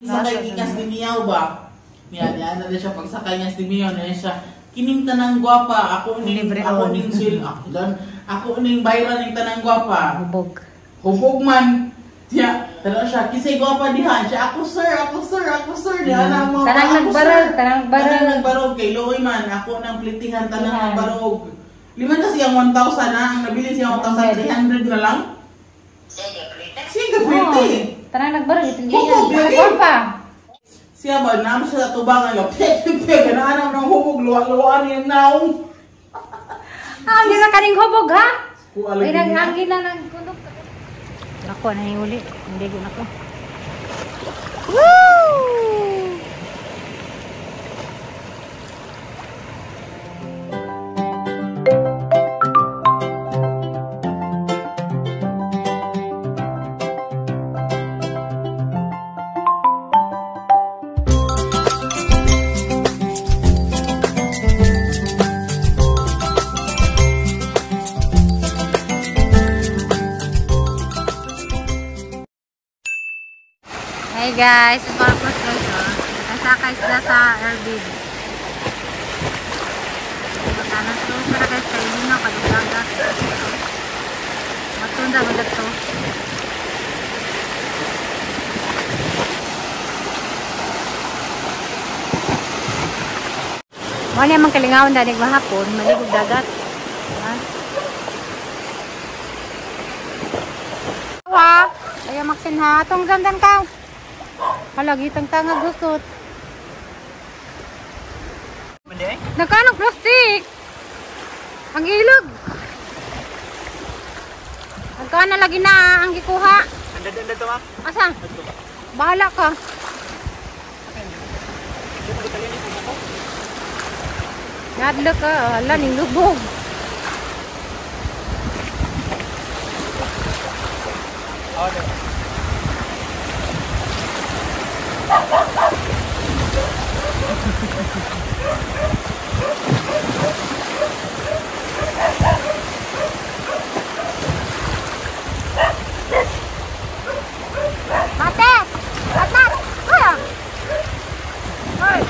Sakay gikas ni Miyaw ba? Niya, niya na siya pagsakay niya si Miyaw niya siya. Kining tanang gwapa, ako ning ako ning sil, ako dan, ako ning bayran ning tanang gwapa. Hubog. Hubog man. Siya, tanaw siya, kisay gwapa diha. Siya, ako sir, ako sir, ako sir. Diha na mo. Tanang nagbarog, tanang nagbarog. Tanang nagbarog kay Loy man, ako nang plitihan tanang nagbarog. Liman kasi ang 1,000 na, ang nabili siya 1,300 na lang. Siya gaplite. Tanang nagbarog, ito Hubog lagi. Gwapa. Siya ba, naam siya sa tubangan nga, pek, pek, ganaan ng hubog, luwa-luwaan niya naong. Ah, hindi na kaning hubog, ha? Kuha Ay, lagi niya. naghangin na ng kundok. Ako, nahihuli. Hindi ko na ko. Woo! Hey guys, it's Marcos guys. Nasakay sila sa Airbnb. Matanas to para guys kay linaw kadugdagat. Matunda man to. Mo ni man kalingawan danig mahapon, maligog dagat. Ha? Wa, ayaw maksin ha, atong dandan ka. Halagi tang tanga gusot. Nagkanong plastic? Ang ilog. Nagkana lagi na ang gikuha. Andad to ma. Asa? Bahala ka. Nadlo ka, hala ning lubog. Mates! Atat! Kuya! Hoy!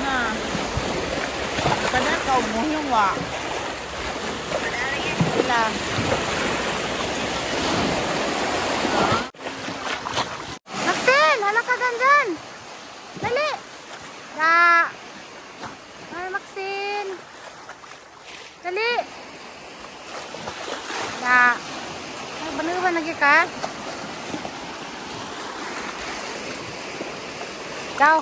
Na. Kada ka umuhiyong wa. Sila. Maxine! Hala ka dyan! Dali! Da! Ay, Maxine! Dali! Da! Ay, banuban lagi ka? Daw!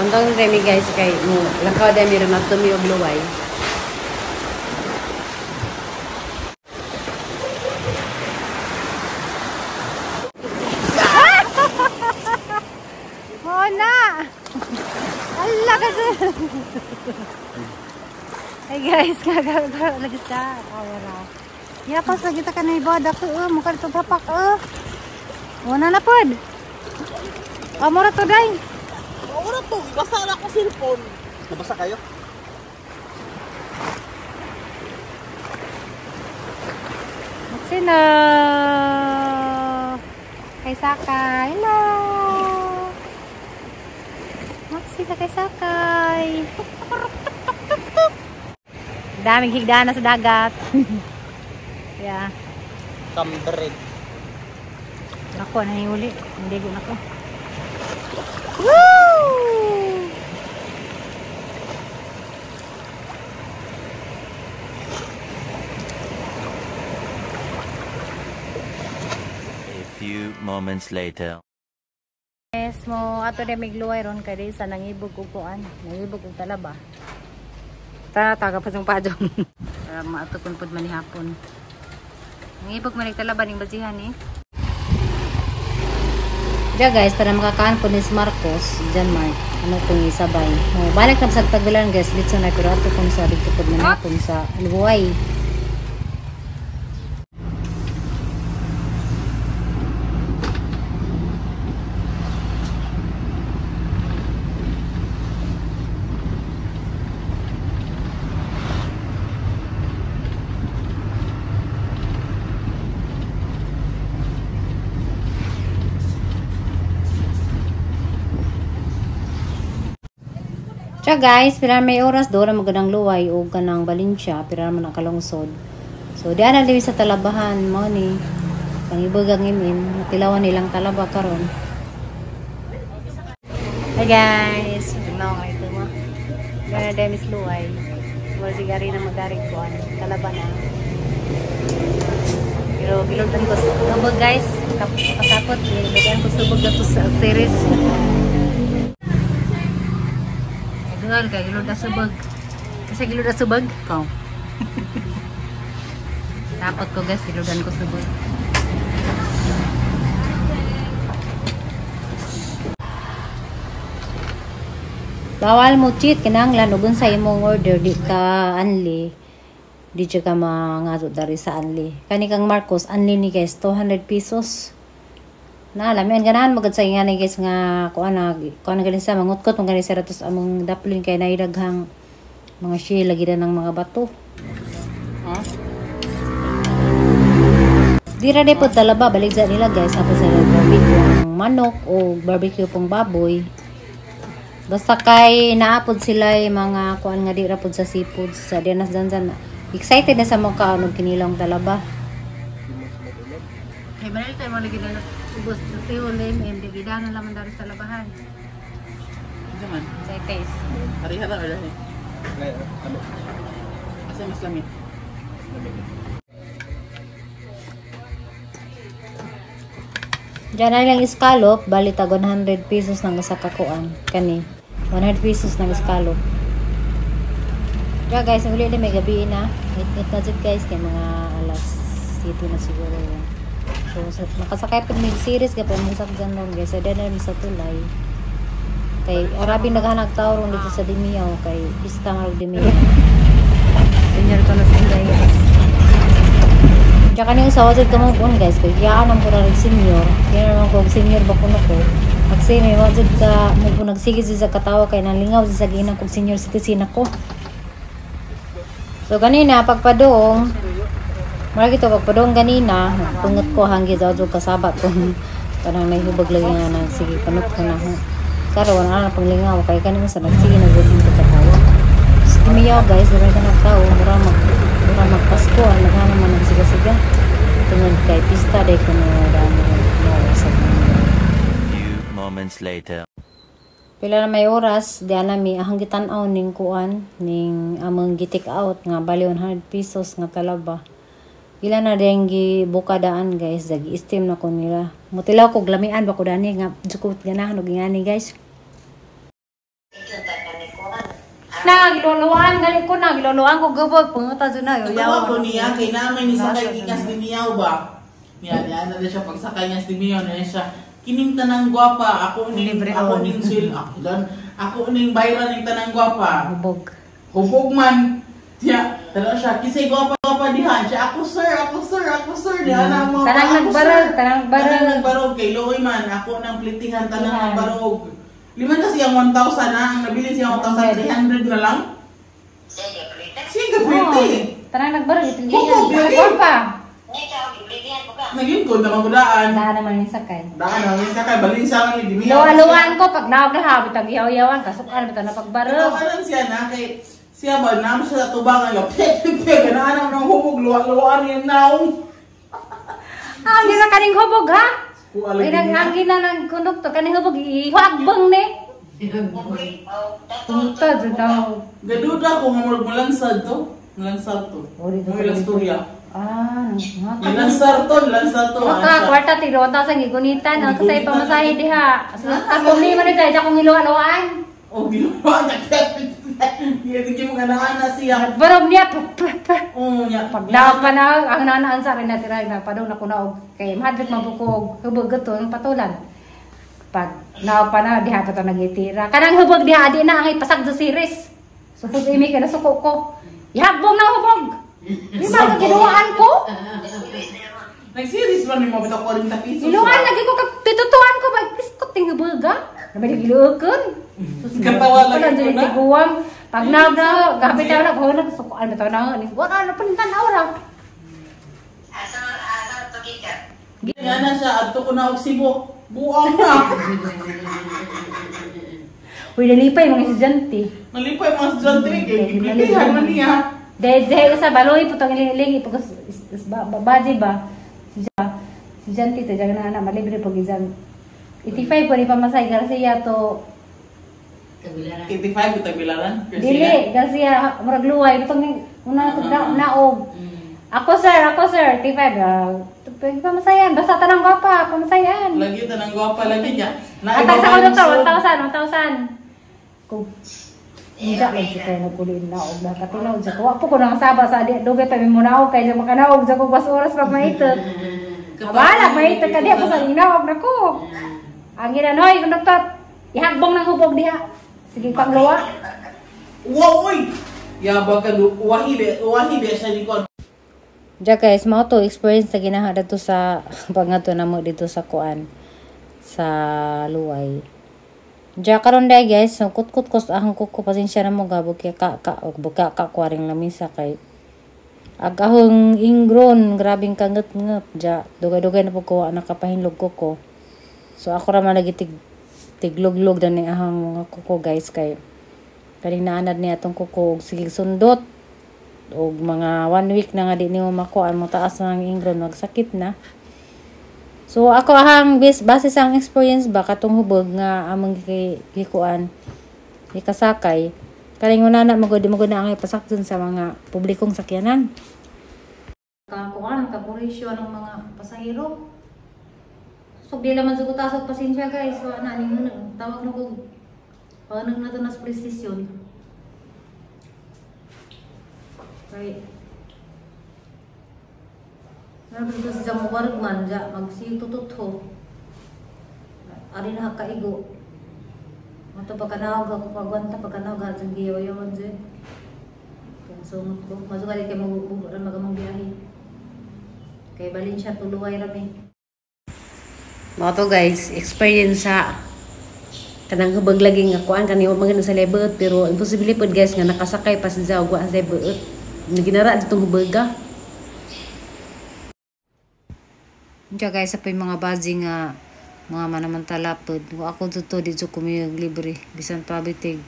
Tungtong remi guys kay mo lakaw dami ron adto mi og luway. Oh na. Allah kasi. Hey guys, kagagawa lagi sa camera. Yapas lagi ta kanay badak mukha to tapak Wala na pod. Amora to day. Ora to, basa na ako cellphone. Nabasa kayo? Sino? Kay Sakay. Hello. Maxi na kay Sakay. Daming higdana sa dagat. Yeah. Kambre. Nako, nahihuli. Hindi ko nako. Woo! A few moments later. Yes, mo ato na migluway ron kay di sa nangibog og kuan, nangibog og talaba. Ta taga pa sang padong. Para maato kun pud man ni hapon. Nangibog man talaba ning bajihan eh. Ja guys, para makakaan po ni Marcos, John Mark, ano kung isabay. Mo balik na sa tagbilan guys, litso na pero ato kun sa dito pud man hapon sa luway. Siya guys, pila may oras do ra magandang luway o kanang Valencia, pila man ang kalungsod. So diyan na diri sa talabahan mo ni pangibog ang imim, tilawan nilang talaba karon. Hi guys, no ito mo. Gana demis luway. Mo sigari na magari ko ano, talaba na. Pero giludan ko subog guys, kasapot giludan ko subog dato sa series. Girl, kay gilod na subag. Kasi gilod na subag? Ikaw. Tapot ko guys, giludan ko subag. Bawal mo cheat, kinahanglan ug unsa imong order di ka anli. Di siya ka mangadto dari sa anli. Kani kang Marcos, anli ni guys, 200 pesos. Na lamian ganahan magud sa ingani guys nga kuan na gani sa mangutkot man gani sa ratos among daplin kay naidaghang mga shell lagi na ng mga bato. Huh? Di ra pod talaba balik sa nila guys ato sa barbecue ang manok o barbecue pong baboy. Basta kay naapod sila mga kuan nga di ra pod sa seafood sa dinas dansan. Excited na sa mga kaon og kinilong talaba. Kay manal tayo mo lagi na ubos sa siwol em di gidano laman dari sa labahan. Ano man? Sa taste. Pareha ba or lahi? Ano? Asa mas lami? Diyan na lang scallop, bali tag 100 pesos ng usa ka kuan. Kani 100 pesos ng scallop. Diyan guys, ang uli may gabi na. It na jud guys kay mga alas 7 na siguro. So, nakasakay pa may series ka pa mo sakyan ron guys. Sa dinner sa tulay. Kay arabi naghanag tao ron dito sa Dimiao kay pista nga og Dimiao. Senior ko na sa guys. Tsaka ning usawa jud ka mo guys kay yaan ang pura senior. Kaya naman ko senior ba kuno ko. Agsay may wa jud ka mo po nagsige jud sa katawa kay nalingaw jud sa ginang kog senior citizen ako. So ganina pagpadong mura gito pagpadong ganina pungot ko hanggi daw jud kasaba ko kanang nahihubog lagi nga nang sige panot ko na ho. Karon ana panglingaw kay kani mo sa nagsige na gud ko katawa. So, tumiyaw guys, dili ka nagtao mura magpasko ang nagana man nagsiga-siga. Tungod kay pista day kuno damo mo sa Few moments later. Pila na may oras, di na mi ahang gitan-aw ning kuan ning among gi-take out nga bali 100 pesos nga talaba. Ila na din gibuka daan guys, dagi-steam na ko nila. Mutilaw ko glamian ba ko dani nga jukot ganahan og ingani guys. na, giluluan gali ko na, giluluan ko gubog panguta jud na. Katawa ko niya kay namin ni sakay gikas ni Miyaw ba. Niya niya na siya pagsakay niya si Miyaw na siya. Kining tanang gwapa, ako ning Libre ako on. ning sil ako dan ako ning bayran ning tanang gwapa. Hubog. Hubog man. Siya, tanaw siya, kisay gwapa gwapa diha. Siya, ako sir, ako sir, ako sir. Diha na mo. Tanang ako, nagbarog, sir. tanang nagbarog. Tanang nagbarog kay Loy man, ako nang plitihan tanang Plitihan. nagbarog. Lima kasi ang 1,000 na, ang nabili siya 1,300 na lang. Siya gapliti. Tanang nagbarog itindihan. Hubog, lagi. pa. Naging ko naman ko daan. Daan naman yung sakay. Daan naman yung sakay, balin siya lang ni Dimiya. Luwa-luwan ko pag naog na habit ang iyaw-iyawan kasukan bitaw na pagbarog. Katawanan siya na kay siya ba naman siya sa tubangan nga pe ganaan ang hubog luwa-luwaan niya naong. Ah, ang gina kaning hubog ha. Kuha lagi Ay nang niya. ang gina ng konduktor kaning hubog ihuagbang ni. Punta jud daw. Gaduda ko nga murag mulansad to. Mulansad to. Mo ilang storya. Ah, nang Nilansar to, nilansar to. Maka kwarta ti 1,000 gigunitan ang kasay pamasahe diha. Ako ni man dyan akong iluwa-luwaan. Oh, ginawa niya. Hindi mo ganaan na siya. Nagbarog niya. Pa, pa, pa. Oo, niya. Pag daw pa na ang nanaan sa akin natira na padong na kunaog kay mahadlok man po ko og hubog gato ang patulan. Pag naog pa na diha pa to nagitira. Kanang hubog diha di na ang ipasag sa series. Sukod imi kay nasuko ko. Ihagbong na hubog. Di ba ka ginuwaan ko? Nag-series man ni mo bitaw 40 pesos. Ginuwaan lagi ko kag titutuan ko ba iskot ting huboga. Nabay giluokon. Katawa lang ko ko na. Tiguang. Pag naog na gabi tayo na ko sukuan bitaw na ni wala na panintan ra. Nga na siya, adto ko na og Cebu. Buang na. Uy, nalipay mga estudyante. Nalipay mga estudyante kay giblitihan man niya. Dahil sa baloy putang iling-iling ipag baji ba? Estudyante to dyan na anak malibre pag exam. 85 ko ni pamasay Garcia to 85 kita bilaran. dili Garcia murag luway butang una to naog. Ako sir, 85. Uh, pamasayan basta tanang gwapa, pamasayan. Lagi tanang gwapa lagi niya. Atang sa konduktor, 1,000, 1,000. Kung Unsa man siya kay nagkulin na og nakatilaw sa ko. Wa po ko nang saba sa di dugay pa mi munaog kay sa makanaog sa ko bas oras pa maitot. Wala maitot ka diha basta inaog na ko. Ang ginanoy konduktor, ihagbong ng hubog diha. Sige pang luwa. Wow, oy. Ya baka wahi be, wahi be siya ni ko. Ja guys, mao to experience na ginaha dito sa pangadto namo dito sa kuan sa Luway. Ja karon day guys, so kut-kut ko sa ahong kuko, pasensya na mo gabog kay ka ka og buka ka kuaring lamisa kay ag ahong ingrown, grabing kanget-nget ja. Dugay-dugay na po ko nakapahinlog kuko. So ako ra man lagi tiglog-log dani ahang mga kuko guys kay kaning naanad niya atong kuko og sige sundot og mga 1 week na nga di nimo makuan mo taas na ang ingrown magsakit na. So ako ahang base sa ang experience ba katong hubog nga among gikuan gikasakay kaning una na magud di na ang ipasak dun sa mga publikong sakyanan. Kakuan kapurisyo ng mga pasahero. So di laman sa kutasog pasensya guys, wa na ning tawag na kog panang na to na sa police station. Kay Meron ko sa mo man ja magsi tututho. Ari na kaigo. Mato pagkanaog ako pagwanta pagkanaog sa giyaw-yawan jud. Kaya sungot ko. Masugali kay magubugo ra magamong biyahe. Kay balin siya tuluway ra mi. Mao to guys, experience sa kanang hubag lagi nga kuan kani wa man sa lebot pero imposible pod guys nga nakasakay pa sa og wa sa lebot. Naginara ditong hubaga. Diya guys, sa pa yung mga bazi nga mga manamantala pod. Wa ako dito dito kumiyog libre bisan pa bitig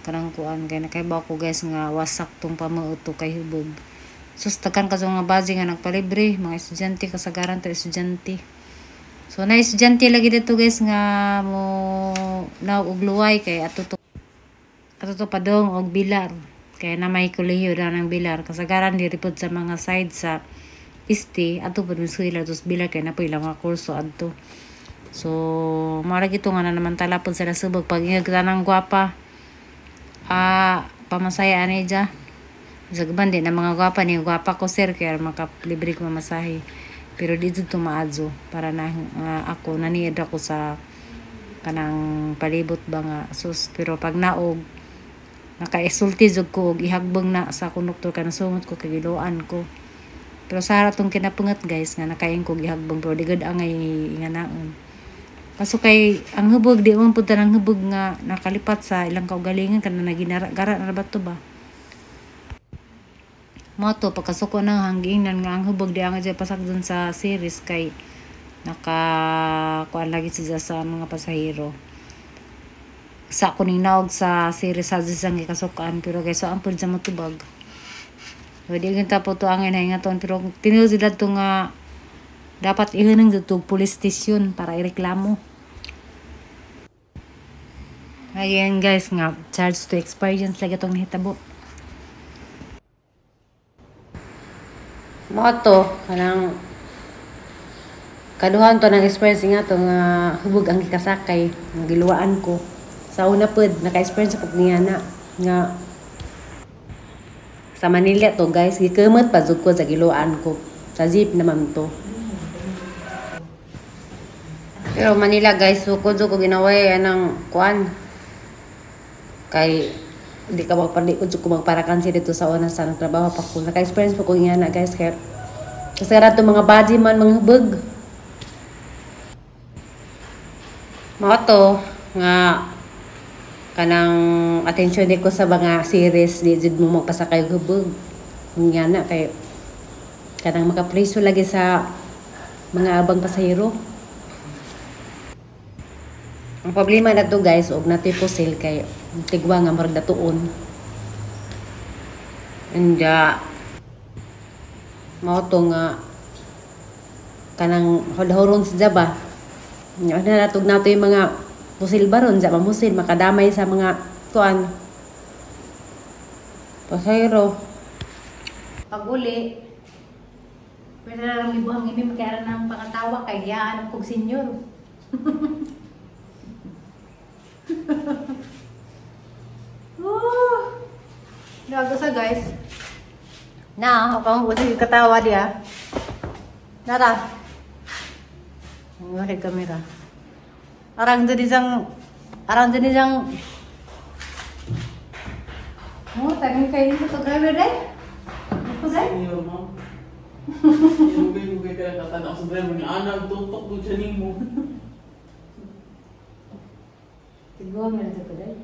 kanang kuan kay nakaibaw ko guys nga wasak tong pamauto kay hubog. Sus tagan ka sa mga bazi nga nagpalibre, mga estudyante kasagaran to estudyante. So na estudyante lagi dito guys nga mo naog og luway kay ato to padong og Bilar. Kay na may kolehiyo na ng Bilar kasagaran diri pod sa mga side sa Iste ato pod sila tos Bilar kay na po ilang mga kurso adto. So mao lagi to nga na naman tala pod sila subog pag ingag tanang gwapa. Pamasaya ani dya. Sa gaban di na mga gwapa ni gwapa ko sir kaya makalibre ko mamasahe. Pero di jud tumaadyo para na ako naniid ako sa kanang palibot ba nga sus, pero pag naog nakaisulti jud ko og ihagbong na sa konduktor kanang sungot ko kay giluan ko. Pero sa tong kinapungat guys nga nakain ko gihagbong pero di gud angay nga naon. Kaso kay ang hubog di man pud tanang hubog nga nakalipat sa ilang kaugalingan kana naginara-gara na ba to ba. Mo to pagkasuko nang hangginan nga ang hubog di angay pasagdon sa series kay naka kuan lagi siya sa mga pasahero. Sa kuning naog sa series sa ang gikasukaan pero kay so ampod sa motubag. Di gyud ta po to angay nahingaton pero tinuod sila to nga dapat ihunong dito police station para ireklamo. Ayan guys nga charge to experience lagi itong nahitabo. Mo to kanang kaduhan to ng experience nga to nga hubog ang gikasakay nga giluwaan ko. Sa una pud naka-experience ko niya na nga sa Manila to guys, gikumot pa jud ko sa giluwaan ko. Sa jeep naman to. Pero Manila guys, suko jud ko ginaway anang kuan. Kay di ka magpandi ko jud ko magparakan siya dito sa una sa nagtrabaho pa ko. Naka-experience po ko nga na guys kay kasi rato mga body man mga hubog. Mao to nga kanang atensyon di ko sa mga series di jud mo magpasakay og hubog. Nga na kay kanang makapreso lagi sa mga abang pasahero. Ang problema na to guys, og natoy pusil kay tigwa nga murag datuon. Anja mao to nga kanang hodhoron sa ba. Nya na natug nato yung mga pusil baron sa mamusil makadamay sa mga kuan pasahero. Pag uli pwede na lang ibuhang imi kaya nang pangatawa kay giyaan kog senyor. Oh, lago sa guys. Na, ako ang katawa diya. Nara. Ang ngari kamera. Arang dyan isang. Oh, tangin kayo sa photographer deh. Ako deh. Senior mo. Ilugay-lugay ka lang katanaw sa driver ni Ana, tutok ko dyan nimo. Siguro meron sa today.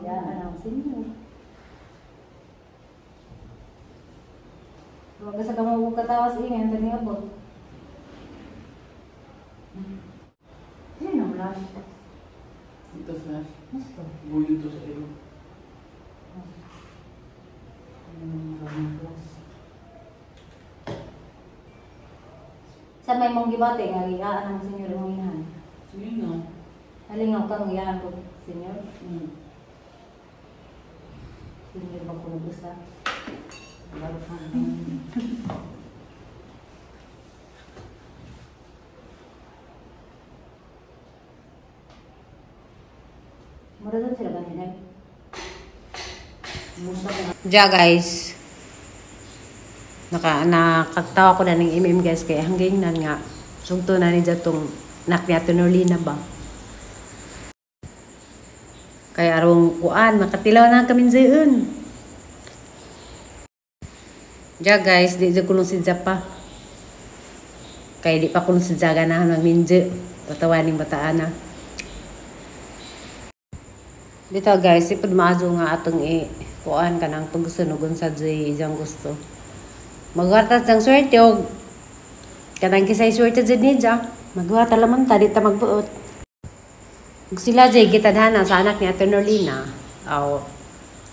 Ya, anak senior. Huwag sa kamao katawas ingin, tani abot. Sino flash? Ito flash. Gusto. Buyo to sa iyo. Sa may mong gibate nga giyaan ang senyor mong inahan. Sige na. Halingaw kang giyaan ko, senyor. Senyor ba ko nag-usa? Mura doon sila ba nila? Ja guys, nakatawa ko na ng MM guys kaya hanggang nan nga sugto na ni tong nak ni Ate Norlina ba. Kaya arong kuan makatilaw na kami zayon. Ja guys, di jud kuno si pa. Kaya di pa kuno si ganahan magminjo. Patawaning bataan na. Dito guys, ipod maazo nga atong kuan kanang pagsunugon sa joy ijang gusto. Magwarta sang swerte og kanang kisay swerte jud ni ja. Magwarta laman ta di ta magbuot. Ug sila jay gitadhana sa anak ni Ate Norlina. Aw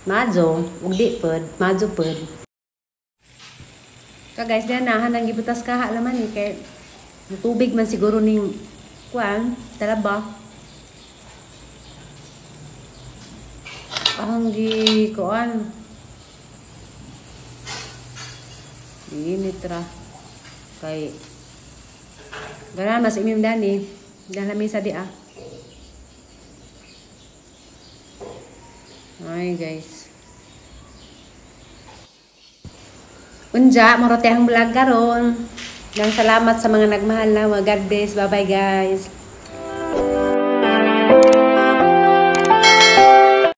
majo ug di pod, majo pod. Ka guys, diyan na hanang gibutas kaha laman ni kay tubig man siguro ning kuan talaba. Ang gi kuan. Init ra. Kay gana mas imim dani. Dahil lamisa di ah. Ay guys. Unja, morote ang vlog karon. Nang salamat sa mga nagmahal na. God bless. Bye-bye guys.